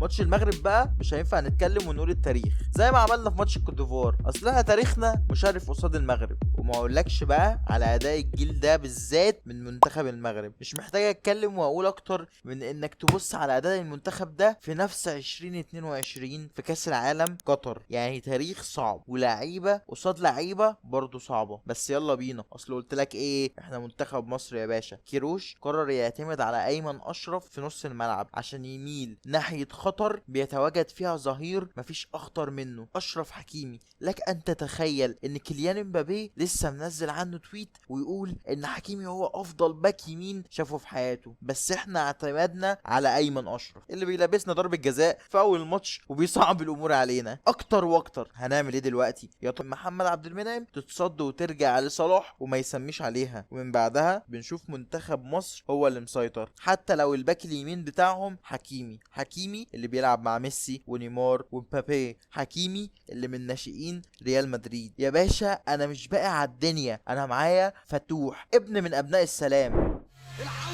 ماتش المغرب بقى مش هينفع نتكلم ونقول التاريخ زي ما عملنا في ماتش الكوتيفوار، اصل احنا تاريخنا مشرف قصاد المغرب. وما اقولكش بقى على اداء الجيل ده بالذات من منتخب المغرب، مش محتاج اتكلم واقول اكتر من انك تبص على اداء المنتخب ده في نفس 2022 في كاس العالم قطر. يعني تاريخ صعب ولاعيبه قصاد لعيبة برضه صعبة، بس يلا بينا. اصل قلت لك ايه، احنا منتخب مصر يا باشا. كيروش قرر يعتمد على ايمن اشرف في نص الملعب عشان يميل ناحية خطر بيتواجد فيها ظهير مفيش اخطر منه، اشرف حكيمي. لك ان تتخيل ان كيليان امبابي لسه منزل عنه tweet ويقول ان حكيمي هو افضل باك يمين شافه في حياته، بس احنا اعتمدنا على ايمن اشرف اللي بيلبسنا ضربه جزاء في اول ماتش وبيصعب الامور علينا اكتر واكتر. هنعمل ايه دلوقتي؟ يا محمد عبد المنعم تتصد وترجع لصلاح وما يسميش عليها، ومن بعدها بنشوف منتخب مصر هو اللي مسيطر، حتى لو الباك اليمين بتاعهم حكيمي. حكيمي اللي بيلعب مع ميسي ونيمار ومبابي، حكيمي اللي من ناشئين ريال مدريد. يا باشا انا مش باقي على الدنيا، انا معايا فتوح ابن من ابناء السلام. العب